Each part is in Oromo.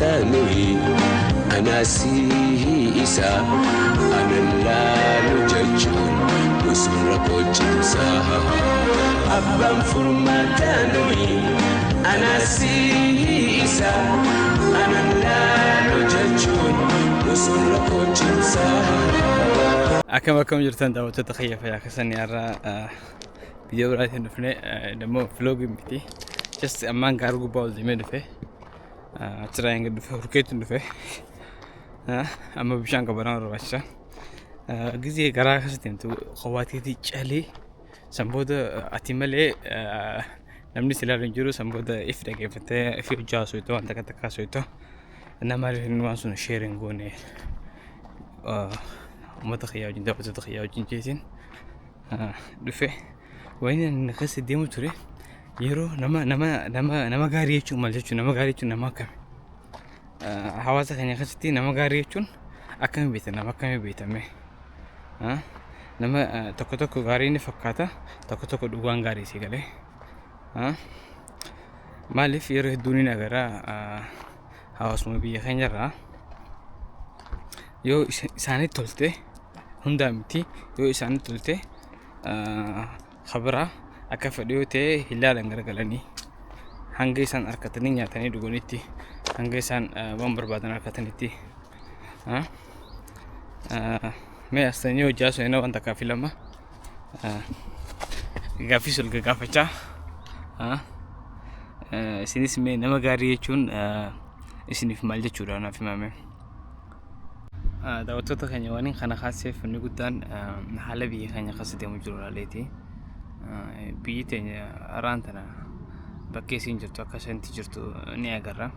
Furmaataa nuyi anaasii isa anan laalu jechuun nusurra kochimsaa. Abbaan furmaataa nuyi anaasii isa anan laalu jechuun nusurra kochimsaa. Akkam akkam jirtan daawwattoota kiyya fayyaa keessanii har'a viidiyoo biraatiin dhufne immoo vlogii miti. Just ammaan gaara gubbaa ol deemee dhufe. Achirraa hin dhufe hurkeetti dhufe. Amma bishaan qabanaa barbaachisa. Gizee garaa keessa deemtu qobaatiitii calee san booda ati malee namni si ilaalu hin jiru san booda if dhageeffattee if hojjaa haasoftu waan takka takka haasoftu nama waan sun share hin goone uummata kiyyaa wajjin daawwattoota kiyyaa wajjin jeetiin dhufe. Wanni ani keessa deemu ture yeroo nama nama nama nama gaarii jechuun maal jechuun nama gaarii jechuun nama akkami? Hawaasa keenya keessatti nama gaarii jechuun akkamii beekta nama akkamii beektame? Nama tokko tokko gaarii ni fakkaata tokko tokko dhugaan gaarii si galee. Maaliif yeroo hedduu ni agarra hawaasuma biyya keenyarraa yoo isaanitti tolte hundaa miti yoo isaanitti tolte kabiraa akka fedhe yoo ta'e hin laalan garagalanii hanga isaan harkatanii nyaatanii dhuganitti hanga isaan waan barbaadan harkatanitti mee as teenyee hojjaa seenaa waan takkaa fi lama gaaffii ol gaggaafachaa isinis mee nama gaarii jechuun isiniif maal jechuudha naaf himame. Daawwattoota keenya waan kana kaaseef inni guddaan haala biyya keenya keessa deemu jiru ilaaleeti. Biyyi teenya har'aan tana bakkee isiin jirtu akka isheen jirtu ni agarra.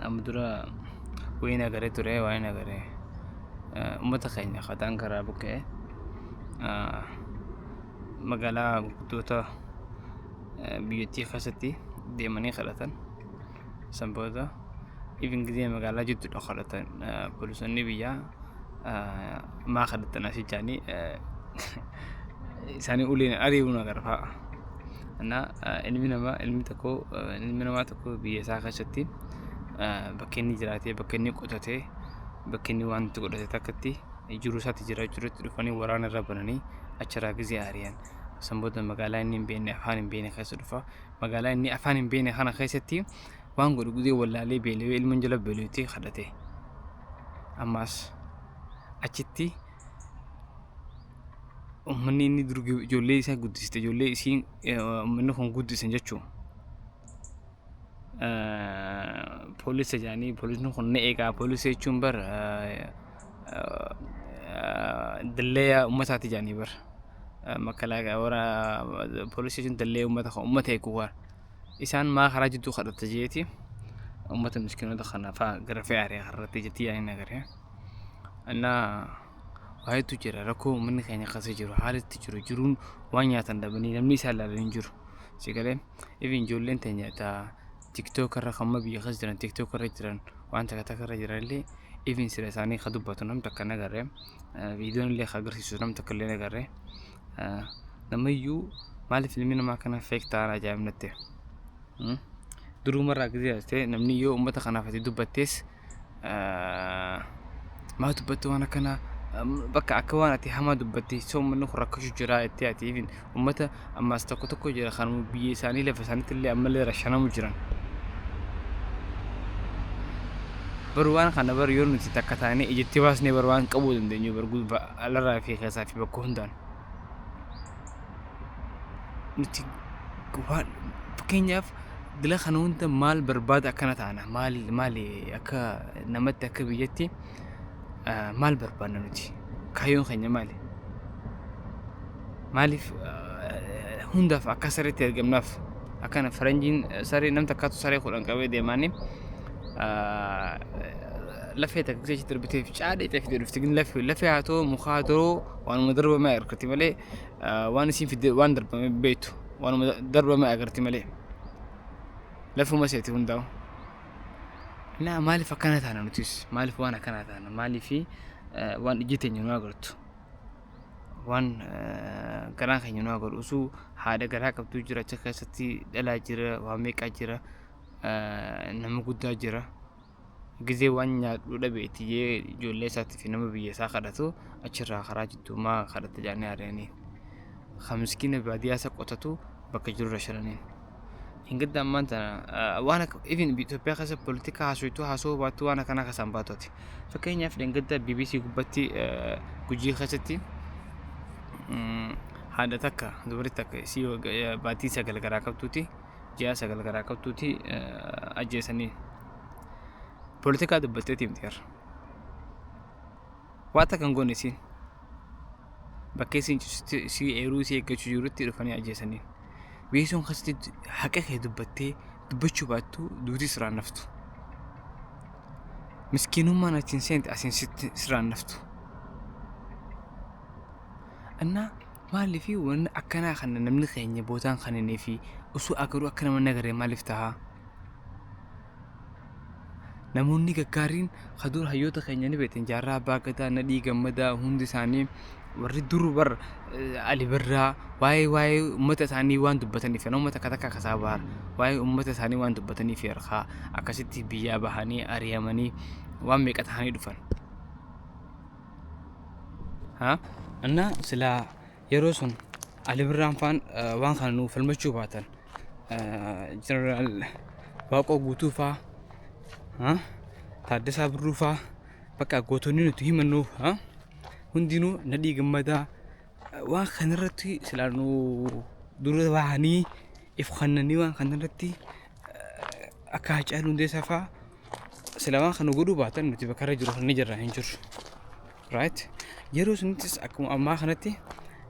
Amma dura wayiin agaree ture waan agaree uummata keenya kataan karaa buqqee magaalaa gurguddoota biyyattii keessatti deemanii kadhatan. San booda even gizee magaalaa jidduudha kadhatan poolisoonni biyyaa maa kadhatan asii jedhanii isaanii uleen ari'uun agarra fa'a. Innaa ilmi namaa ilmi tokko ilmi namaa tokko biyya isaa keessatti bakka inni jiraatee bakka inni qotatee bakka inni waan itti godhate takkatti jiruu isaatti jiraachuu irratti dhufanii waraana irra bananii achirraa gizee ari'an. San booda magaalaa inni hin beekne afaan hin beekne keessa dhufa. Magaalaa inni afaan hin beekne kana keessatti waan godhu gizee wallaalee beelawee ilmoon jala beelawee kadhate. Ammas achitti uummanni inni dur ijoollee isaa guddiste ijoollee isiin uummanni kun guddisan jechuun poolisa jedhanii poolisni kun ni eegaa poolisa jechuun bar dalleeyaa uummataati jedhanii bar makalaakaa warra poolisii jechuun dallee uummata kan uummata eegu waan isaan maa karaa jidduu kadhatta jeeti uummata miskiinota kana fa'aa gara fe'aa ari'a karratti jetti yaa'in agaree. Innaa waayatu jira rakkoo uummanni keenya keessa jiru haala itti jiru jiruun waan nyaatan dhabanii namni isaan ilaalan hin jiru. Si galee even ijoolleen teenya taa tiktook irra kan amma biyya keessa jiran tiktook irra jiran waan takka takka irra jiran illee even sira isaanii ka dubbatu nam takka hin agarre viidiyoon illee ka agarsiisu nam takka illee hin agarre namayyuu maaliif ilmi namaa kana feek ta'an ajaa'ibnatti. Durumarraa gisee haastee namni yoo uummata kanaaf ati dubbattees maa dubbatte waan akkanaa bakka akka waan ati hamaa dubbatte so uummanni kun rakkachuu jira jettee ati even uummata ammaas tokko tokko jira kan biyya isaanii lafa isaaniitti illee ammallee rashanamu jiran. Bar waan kana bar yoo nuti takka taanee ijatti baasnee bar waan qabuu dandeenyu bar gubbaa alarraa fi keessaa fi bakka hundaan. Nuti waan fakkeenyaaf dila kana hunda maal barbaada akkana taana maal maali akka namatti akka biyyatti maal barbaanna nuti kaayyoon keenya maali maaliif hundaaf akka sareetti ergamnaaf akkana faranjiin saree nam takkaatu saree 10 qabee deemaani lafee takka gisee achitti darbiteef caadhee ta'e fidee dhufti lafee lafee haa ta'u muka haa ta'u waanuma darbame argatti malee waan isiin fidde waan darbame beektu waanuma darbame agarti malee lafuma seeti hundaa'u. Naa maaliif akkana taana nutis maaliif waan akkanaa taana maaliif waan ijji teenya nu agartu waan garaan keenya nu agaru osoo haadha garaa qabdu jira achi keessatti dhalaa jira waan meeqaa jira nama guddaa jira. Gizee waan nyaadhu dhabeeti jee ijoollee isaatii fi nama biyya isaa kadhatu achirraa karaa jidduu maa kadhatta jedhanii ari'anii. Ka miskiina baadiyyaa isa qotatu bakka jirurra shananiin. Hin gadda ammaan tana waan akka even Itoophiyaa keessa politika haasoftu haasoo baattu waan akkanaa keessaan baatu ati. Fakkeenyaaf dheengadda BBC gubbatti Gujii keessatti haadha takka dubartii takka isii baatii 9 garaa qabduuti ji'a 9 garaa qabduuti ajjeesanii. Politikaa dubbatteeti miti har'a. Waa takka hin goone isiin. Bakka isiin ciistutti isii eeruu isii eeggachuu jirutti dhufanii ajjeesanii. Biyyi sun keessatti haqa kee dubbattee dubbachuu baattu duuti sirraan naftu. Miskiinummaan achiin seente asiin sitti sirraan naftu. Innaa maaliif wanni akkanaa kana namni keenya bootaan kaninee fi osoo agaruu akka nama nagaree maaliif tahaa? Namoonni gaggaariin ka dur hayyoota keenya ni beektan Jaarraa Abbaa Gadaa, Nadhii Gammadaa hundi isaanii warri dur bar Ali Birraa waa'ee waa'ee uummata isaanii waan dubbataniif kan uummata takka takka kasaa baar waa'ee uummata isaanii waan dubbataniif kaa akkasitti biyyaa bahanii ari'amanii waan meeqa tahanii dhufan. Ha? Innaa silaa yeroo sun Ali Birraan faan waan kana nuu falmachuu baatan Jeneraal Waaqoo Guutuu faa Taaddasaa Birruu faa bakka gootonni nuti himannu hundinuu Nadhii Gammadaa waan kanarratti silaa nu dura bahanii if kannanii waan kanarratti akka Haacaaluu Hundeessaa faa sila waan kana godhuu baatan nuti bakka irra jiru kan ni jirra hin jirru. Right? Yeroo sunittis akkuma ammaa kanatti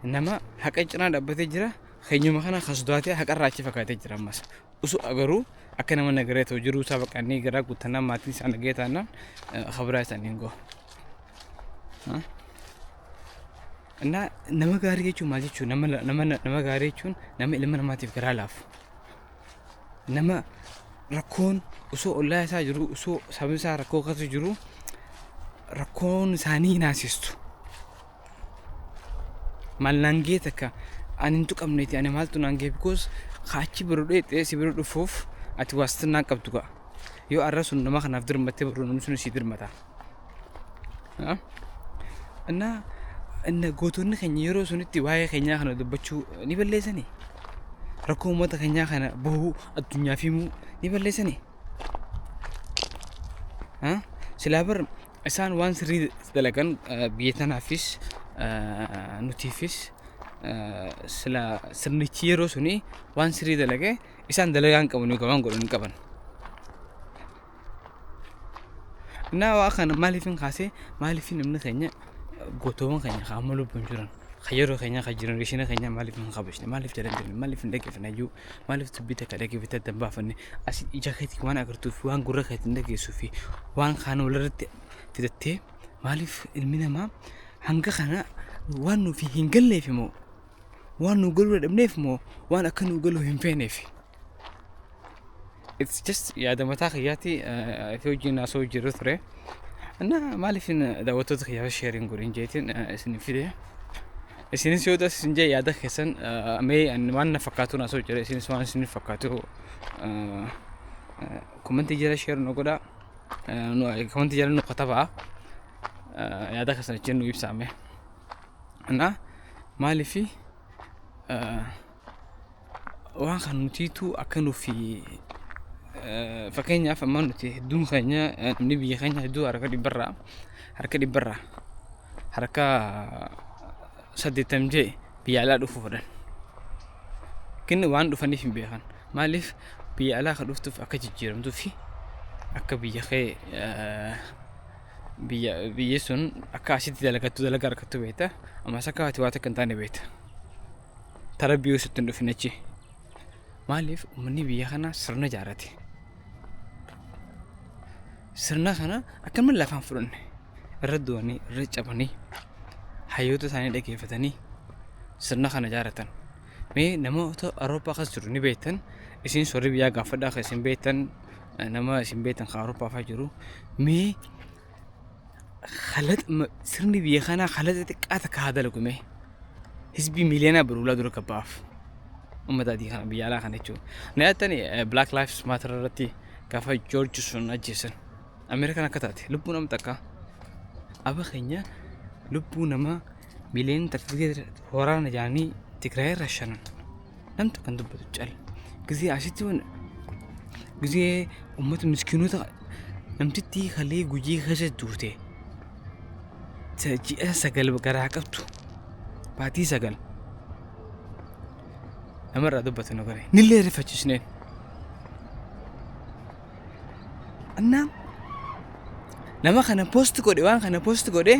nama haqa cinaa dhaabbatee jira keenyuma kana kan sodaatee haqa irraa achi fagaatee jira ammas. Osoo agaruu akka nama nagaree ta'u jiruu isaa bakka inni garaa guuttannaan maatiin isaa nagee taanaan kabiraa isaanii hin gahu. Innaa nama gaarii jechuun maal jechuun nama nama nama gaarii jechuun nama ilma namaatiif garaa laafu. Nama rakkoon osoo ollaa isaa jiru osoo sabni isaa rakkoo keessa jiru rakkoon isaanii hin haasistu. Maal naan gee takka ani hin tuqamneeti ani maaltu naan gee because achi bira dheexee si bira dhufuuf ati waastinaa qabdu ga'a. Yoo arra sun nama kanaaf dirmattee baruu namni sun si dirmata. Innaa inna gootonni keenya yeroo sunitti waa'ee keenyaa kana dubbachuu ni balleessanii? Rakkoo uummata keenyaa kana bahuu addunyaaf himuu ni balleessanii? Silaa bar isaan waan sirrii dalagan biyya tanaafis nutiifis sila sirnichi yeroo suni waan sirrii dalage isaan dalagaa hin qaban yookaan waan godhan hin qaban. Innaa waa kana maaliifin kaasee maaliifin namni keenya gootoowwan keenya kan amma lubbuun jiran kan yeroo keenya kan jenereeshina keenya maaliif hin kabajne maaliif jala hin deemne maaliif hin dhaggeeffanne iyyuu maaliif dubbii takka dhaggeeffattee adda hin baafanne asii ija keetiin waan agartuu fi waan gurra keetiin dhageessuu fi waan kaan walirratti fidattee maaliif ilmi namaa hanga kana waan nuuf hin galleef moo waan nu galuu dadhabneef moo waan akka nu galu hin feeneef. It's just yaada mataa kiyyaatti fi hojiin haasa'u jiru ture. Na maaliif daawwattoota kiyyaaf sharing godhin jeetiin isin fide. Isinis yoo ta'u isin jee yaada keessan mee ani waan na fakkaatu haasa'u jira isinis waan isin fakkaatu komentii jala share nu godhaa. Komentii jala nu katabaa. Yaada keessan achiin nu ibsaa mee. Na maaliif waan kan nutiitu akka nufi fakkeenyaaf amma nuti hedduun keenya namni biyya keenya hedduu harka dhibbarraa harka 80 jee biyya alaa dhufuu fedhan. Kinni waan dhufaniif hin beekan. Maaliif biyya alaa kan dhuftuuf akka jijjiiramtuu fi akka biyya kee biyya biyyi sun akka asitti dalagattu dalagaa argattu beekta. Ammas akka ati waa takka hin taane beekta. Tara biyyoo sitti hin dhufin achi. Maaliif uummanni biyya kanaa sirna jaarate. Sirna kana akkanuma lafaan fudhanne irra du'anii irra cabanii hayyoota isaanii dhageeffatanii sirna kana jaaratan. Mee namoota Awurooppaa keessa jiru ni beektan isin sorri biyyaa gaafadhaa kan isin beektan nama isin beektan kan Awurooppaa fa'aa jiru mee halaxa sirni biyya kanaa halaxa xiqqaa takka haa dalagu mee hizbii miiliyoonaa baruulaa dura gabbaaf uummata adii kana biyya alaa kana jechuudha. Na yaattani Black Lives Matter irratti gaafa George sun ajjeesan Ameerikaan akka taate lubbuu nama takka aba keenya lubbuu nama miliyoona takka gisee waraana jaanii Tigraay irra shanan nam tokko hin dubbatu cal. Gisee asitti gisee uummata miskiinota namtittii kalee Gujii keessa duute ji'a 9 garaa qabdu baatii 9 namarraa dubbatu nu gare nillee rifachiisneen. Annaa nama kana post godhe waan kana post godhe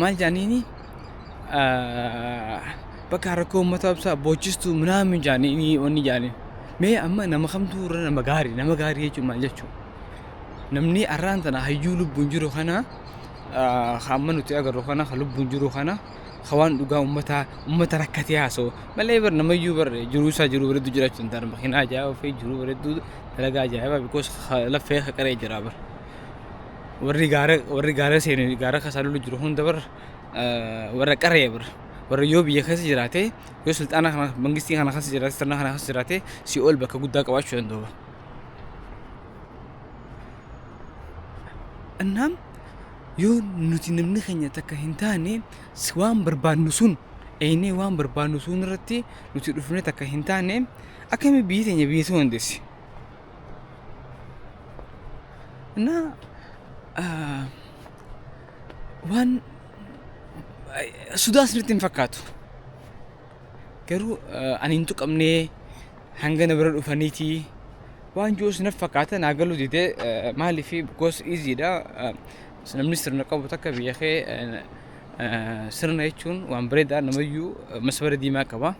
maal jaaniini bakka rakkoo uummata ibsaa boochistuu minaamin jaaniini wanni jaaniin. Mee amma nama kamtuu irra nama gaarii nama gaarii jechuun maal jechuudha? Namni arraan tana hayyuu lubbuun jiru kana amma nuti agarru kana ka lubbuun jiru kana ka waan dhugaa uummata uummata rakkatee haasa'u malee bar namayyuu bar jiruu isaa jiruu bareedduu jiraachuu hin taane makiinaa ajaa'ibaa ofii jiruu bareedduu dalagaa ajaa'ibaa because laffee haqaree jira bar. Warri gaara seenu gaara keessa lolu jiru hunda bar warra qaree bar. Warra yoo biyya keessa jiraate yoo sulxaana kana mangistii kana keessa jiraate sirna kana keessa jiraate si ol bakka guddaa qabaachuu danda'u. Annaam yoo nuti namni keenya takka hin taane waan barbaannu sun eenyee waan barbaannu sun irratti nuti dhufne takka hin taane akkami biyyi teenya biyya ta'uu dandeessi? Innaa waan sodaa asirratti hin fakkaatu. Garuu ani hin tuqamnee hanga na bira dhufaniitii waan jiruus na fakkaata naa galuu didee maaliif because easy dha. Namni sirna qabu takka biyya kee sirna jechuun waan bareedaa namayyuu masbara diimaa qaba.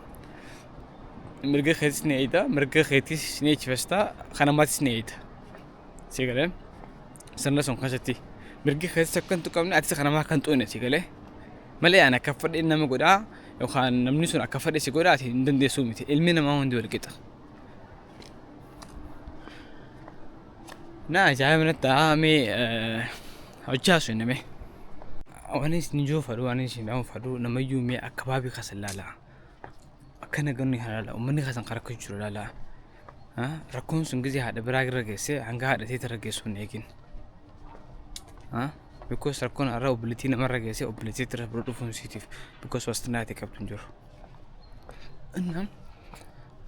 Mirga keetis ni eegda, mirga keetis ni eechifasta, kan namaatis ni eegda. Si galee sirna sun keessatti mirgi keetis akka hin tuqamne atis kan namaa akka hin tuqne si galee. Malee ani akka fedhe nama godhaa yookaan namni sun akka fedhe si godhaa ati hin dandeessuu miti. Ilmi namaa hundi wal qixa. Na ajaa'iba natti ta'a mee hojjaa sun namee. Waan isin ijoo fadhu waan isin dhamu fadhu namayyuu mee akka baabii kasan laala. Akka naganni kana laala uummanni kasan kan rakkoo jiru laala. Rakkoon sun gizee haadha biraa irra geesse hanga haadha teeti irra geessu hin eegin. Because rakkoon har'a obboleettii namarra geesse obboleettii irra bira dhufuun siitiif because wastinaa ati qabdu hin jiru. Innaan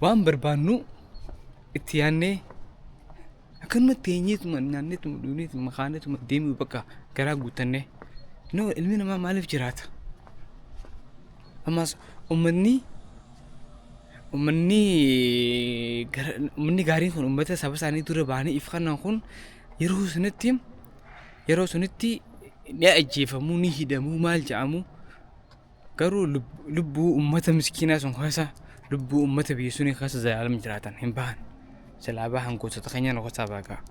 waan barbaannu itti yaannee akkanuma teenyeetuma nyaanneetuma dhuugneetuma kaaneetuma deemuu bakka garaa guuttannee. No, ilmi namaa maaliif jiraata? Ammas uummanni gaariin kun uummata saba isaanii dura bahanii if kennan kun yeroo sunitti ni ajjeefamuu ni hidhamuu maal jedhamu garuu lubbuu uummata miskiinaa sun keessa lubbuu uummata biyya sunii keessa zalaalam jiraatan hin bahan. Silaa bahan gootota keenya nu keessaa baagaa.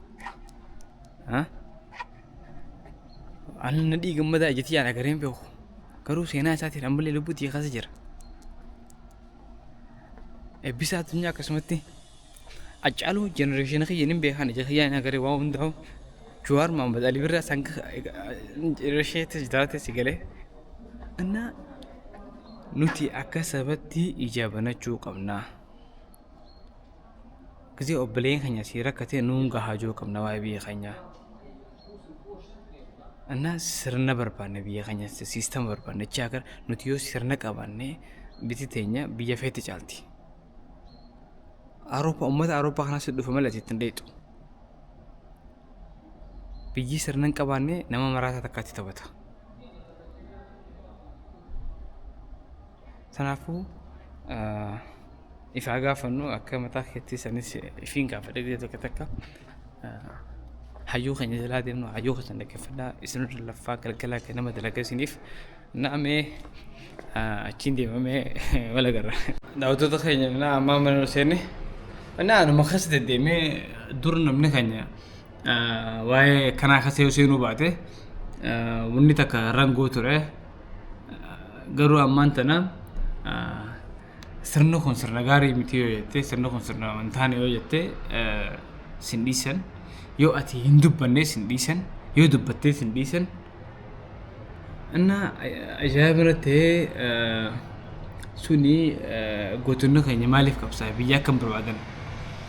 Ani na dhiiga madaa ijatti yaan agareen beeku. Garuu seenaa isaatiin ammallee lubbuu tiyya keessa jira. Eebbisaa Addunyaa akkasumatti Haacaaluu generation kiyya nin beekan ija kiyyaan agaree waan hundaa'u Jawaar Mohaammed Ali Birraa sanga generation jiraate si galee. Innaa nuti akka sabatti ija banachuu qabna. Gisee obboleen keenya si rakkate nuun gahaa jiru qabna waa'ee biyya keenyaa. Innaa sirna barbaanne biyya keenya siistama barbaanne achi agar nuti yoo sirna qabaanne biyyi teenya biyya feete caalti. Awurooppaa uummata Awurooppaa kanas dhufe malee asitti hin dheexu. Biyyi sirna hin qabaanne nama maraataa takkaatti taphata. Kanaafuu ifaa gaafannu akka mataa keetti sanis ifiin gaafadhe biyya takka takka hayyuu keenya jalaa deemnu hayyuu keessan dhaggeeffadhaa isin laffaa galgala nama dalaga isiniif na'amee achiin deemamee wal agarra. Daawwattoota keenya na ammaa mana seenne na anuma keessa deddeemee dur namni keenya waa'ee kanaa keessa yoo seenuu baate wanni takka rangoo ture garuu ammaan tana sirni kun sirna gaarii miti yoo jette sirni kun sirna hin taane yoo jette sin dhiisan yoo ati hin dubbanne sin dhiisan yoo dubbattee sin dhiisan. Inna ajaa'iba ta'ee suni gootonni keenya maaliif qabsaa'e biyya akkam barbaadan?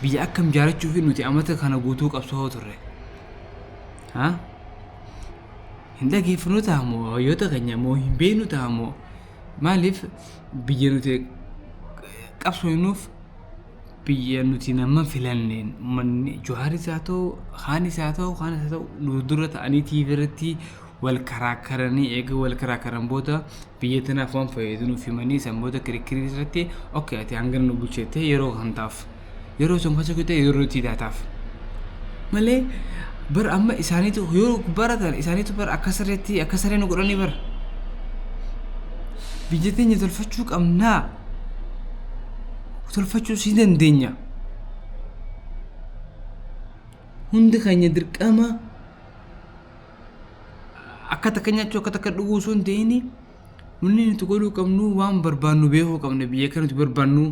Biyya akkam jaalachuuf nuti amata kana guutuu qabsoo turre. Haa? Hin dhageeffannu ta'a moo hayyoota keenya moo hin beeknu ta'a moo maaliif biyya nuti qabsoonuuf biyya nuti nama filanneen manni Jawaaris haa ta'u Kaanis haa ta'u Kaanis haa ta'u nu dura ta'anii TV irratti wal karaakaranii eega wal karaakaran booda biyya tanaaf waan fayyadu nuuf himanii san booda kirikkirii irratti okay ati hangana nu bulcheette yeroo kan taaf yeroo sun keessa kutte yeroo itti taataaf malee bar amma isaaniitu yoo baratan isaaniitu bar akka sareetti akka saree nu godhanii bar biyya teenya tolfachuu qabnaa tolfachuu si dandeenya hundi keenya dirqama akka takka nyaachuu akka takka dhuguu osoo hin ta'in wanni nuti godhuu qabnu waan barbaannu beekuu qabna biyya akka nuti barbaannu.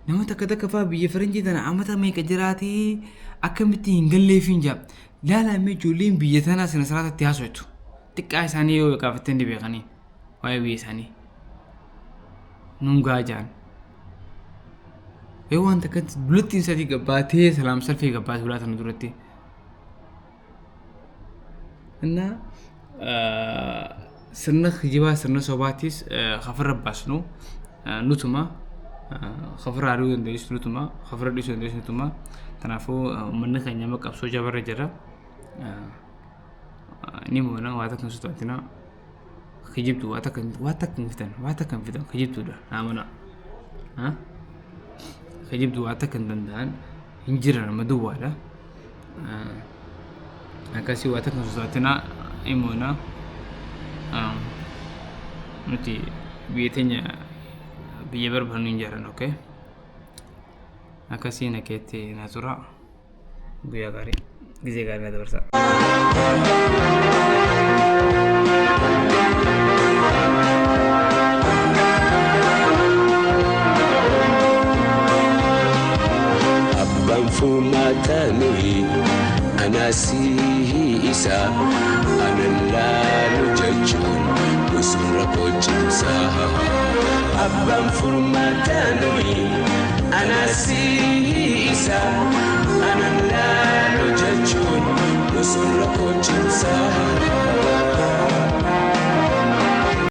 Nama takka takka fa'aa biyya faranjii tana amata meeqa jiraatee akkamitti hin galleef hin jaa. Laalaa mee ijoolleen biyya tanaa sina siraatatti haasoftu. Xiqqaa isaanii yoo gaafattee ni beekanii waa'ee biyya isaanii. Nuun gaa jaan. Yoo waan takka dulattiin sadii gabbaatee salaam salfii gabbaatee bulaa tana duratti. እና sirna kijibaa sirna sobaatis kafirra baasnu nutuma kafirra ari'uu dandeessu nutuma kafirra dhiisuu dandeessu nutuma kanaafuu uummanni keenya amma qabsoo jabarra jira ni moona waa takka hin sodaatina kijibtu waa takka waa takka hin fitan waa takka hin fitan kijibtuudha naamana kijibtu waa takka hin danda'an hin jiran amma duwwaadha. Akkasii waa takka hin sodaatina himoona nuti biyya teenya biyya barbaannu hin jaaran okay akkasii nakeetti na tura guyyaa gaarii gizee gaarii na dabarsa. Abbaan furmaataa nuyi anaasii isa anan laalu jechuun gosuun rakkoo cimsaa. Abbaan furmaataa nuyi anaasii isa anan laalu jechuun gosuun rakkoo cimsaa.